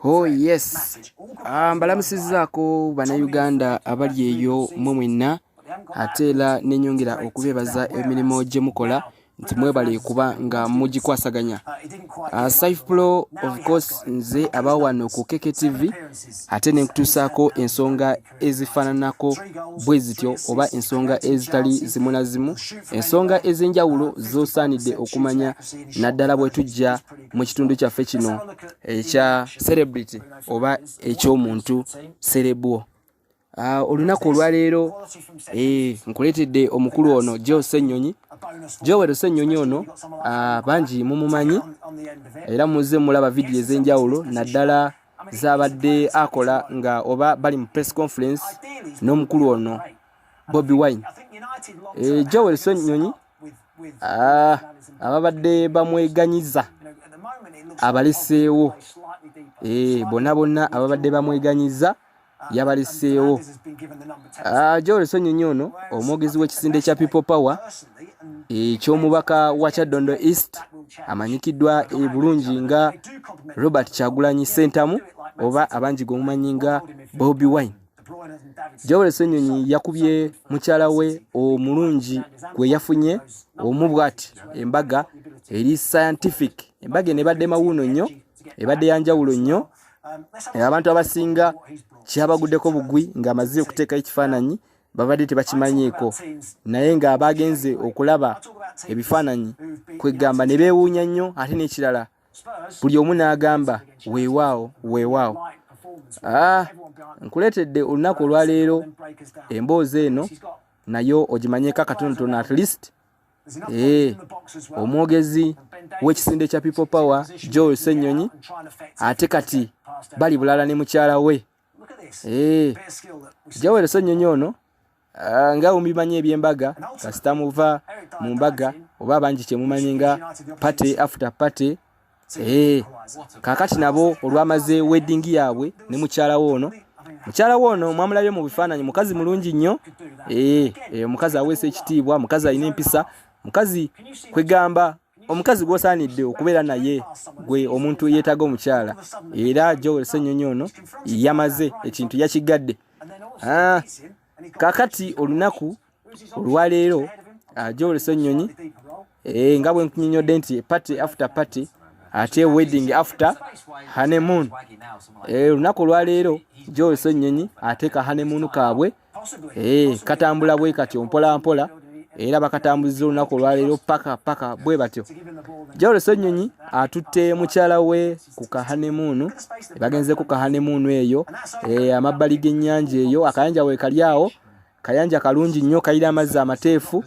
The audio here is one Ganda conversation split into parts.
Oh yes, mbalamusizzaako Bannayuganda abali eyo mmwe mwenna, ate era ne nnyongera okubeebaza emirimu gye mukola nti mwebale kuba nga mugikwasaganya. Saif Pro, of course, nze aba wano ku KKTV, ate ne nkutuusaako ensonga ezifaananako bwe zityo oba ensonga ezitali zimu na zimu, ensonga ez'enjawulo z'osaanidde okumanya, naddala bwe tujja mu kitundu kyaffe kino ekya celebrity oba eky'omuntu serebwo. Olunaku olwaleero nkuleetedde omukulu ono Joe Ssenyonyi. Joel Ssenyonyi ono bangi mumumanyi era muzze mulaba vidiyo ez'enjawulo, naddala z'abadde akola nga oba bali mu press conference n'omukulu ono Bobi Wine. Joel Ssenyonyi ababadde bamweganyiza abaleseewo, bonna bonna ababadde bamweganyiza yabaleseewo. Joel Ssenyonyi ono omwogezi w'ekisinde kya People Power eky'omubaka wa Kyaddondo East, amanyikiddwa bulungi nga Robert Kyagulanyi Ssentamu, oba abangi gwemumanyi nga Bobi Wine. Joel Ssenyonyi yakubye mukyala we omulungi gwe yafunye omu bw'ati embaga eri scientific. Embaga eno ebadde mawuuno nnyo, ebadde ya njawulo nnyo. Abantu abasinga kyabaguddeko bugwi ng'amaze okuteekayo ekifaananyi, babadde tebakimanyiiko, naye nga bagenze okulaba ebifaananyi kwegamba ne beewuunya nnyo. Ate n'ekirala, buli omu n'agamba weewaawo, weewaawo. Nkuleetedde olunaku olwaleero emboozi eno, nayo ogimanyeeko akatonotono at least. Omwogezi w'ekisinde kya People Power Joel Ssenyonyi, ate kati bali bulala ne mukyala we. Joel Ssenyonyi ono, nga mubimanyi ebyembaga, kasita muva mu mbaga oba abangi kyemumanyi nga party after party. Kaakati nabo olwamaze wedding yaabwe ne mukyala we ono. Mukyala we ono mwamulabye mu bifaananyi, mukazi mulungi nnyo, omukazi aweesa ekitiibwa, mukazi alina empisa, mukazi kwegamba omukazi gw'osaanidde okubeera naye, gwe omuntu yeetaaga omukyala. Era Joel Ssenyonyi ono yamaze ekintu yakigadde. Kaakati olunaku olwaleero, Joel Ssenyonyi, nga bwe nkunnyonnyodde nti party after party, ate wedding after honeymoon. Olunaku olwaleero Joel Ssenyonyi ate ka honeymoon kaabwe katambula bwe katyo mpola mpola, era bakatambuza olunaku olwaleero paka paka bwe batyo. Joel Ssenyonyi atutte mukyala we ku ka honeymoon, bagenze ku ka honeymoon eyo amabbali g'ennyanja eyo, akayanja we kali awo, kayanja kalungi nnyo, kayina amazzi amateefu.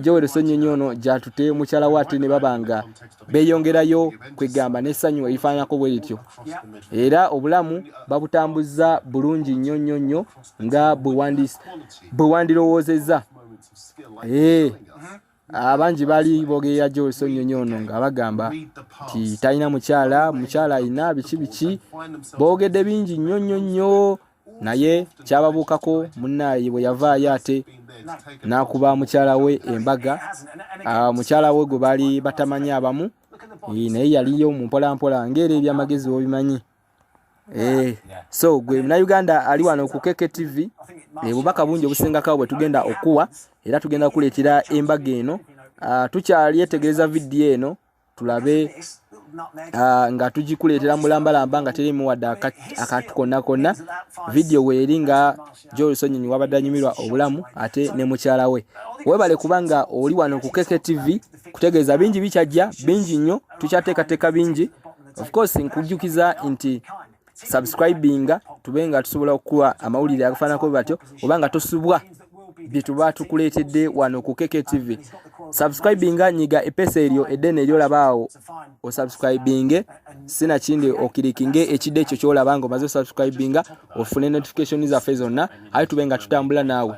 Joel Ssenyonyi ono gy'atutte mukyala we, ate ne baba nga beeyongerayo kwegamba n'essanyu erifaananako bwe lityo, era obulamu babutambuza bulungi nnyo nnyo nnyo nga bwe wandirowoozezza. Abangi baali boogerera Joel Ssenyonyi ono nga bagamba nti talina mukyala, mukyala alina biki biki, boogedde bingi nnyo nnyo nnyo, naye kyababuukako munnaaye bwe yavaayo ate n'akuba mukyala we embaga, mukyala we gwe baali batamanyi abamu, naye yaliyo mu mpolampola ng'era ebyamagezi wobimanyi. So gwe Munnayuganda ali wano ku KKTV, bubaka bungi obusingako bwe tugenda okuwa, era tugenda kuleetera embaga eno. Tukyalyetegereza vidiyo eno tulabe nga tugikuleetera mulambalamba nga terimu wadde akantu konna konna. Vidiyo weeri nga Joel Ssenyonyi wabadde anyumirwa obulamu ate ne mukyala we. Webale kubanga oli wano ku KKTV, kutegeeza bingi bikyajja, bingi nnyo, tukyateekateeka bingi. Of course nkujjukiza nti subscribinga, tube nga tusobola okukuwa amawulire agafaananako batyo, oba nga tosubwa bye tuba tukuleetedde wano ku KKTV. Subscribinga, nyiga epesa eryo eddene eryolaba awo osubscribinge, sinakindi okirikinge ekidde ekyo kyolaba nga omaze osubscribinga, ofune notification zaffe zonna, aye tube nga tutambula naawe.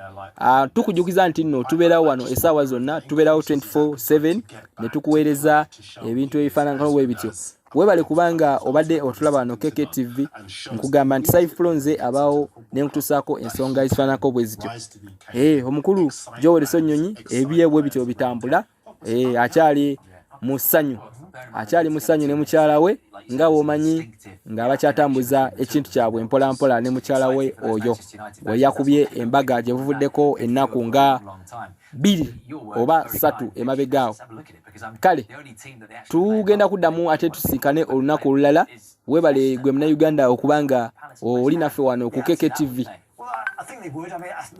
Tukujjukiza nti nno tubeerawo wano essaawa zonna, tubeerawo 24/7 ne tukuweereza ebintu ebifaananako bwe bityo. Weebale kubanga obadde otulaba wano KKTV. Nkugamba nti Saif Pro, nze abaawo ne nkutuusaako ensonga ezifaananako bwe zityo. Omukulu Joel Ssenyonyi ebye bwe bityo bitambula, akyali mu ssanyu. Akyali mu ssanyu ne mukyala we nga bw'omanyi nga bakyatambuza ekintu kyabwe mpolampola ne mukyala we oyo we yakubye embaga gye buvuddeko ennaku nga 2 oba 3 emabegaawo. Kale tugenda kuddamu ate tusinkane olunaku olulala. Weebale gwe Munnayuganda okuba nga oli naffe wano ku KKTV.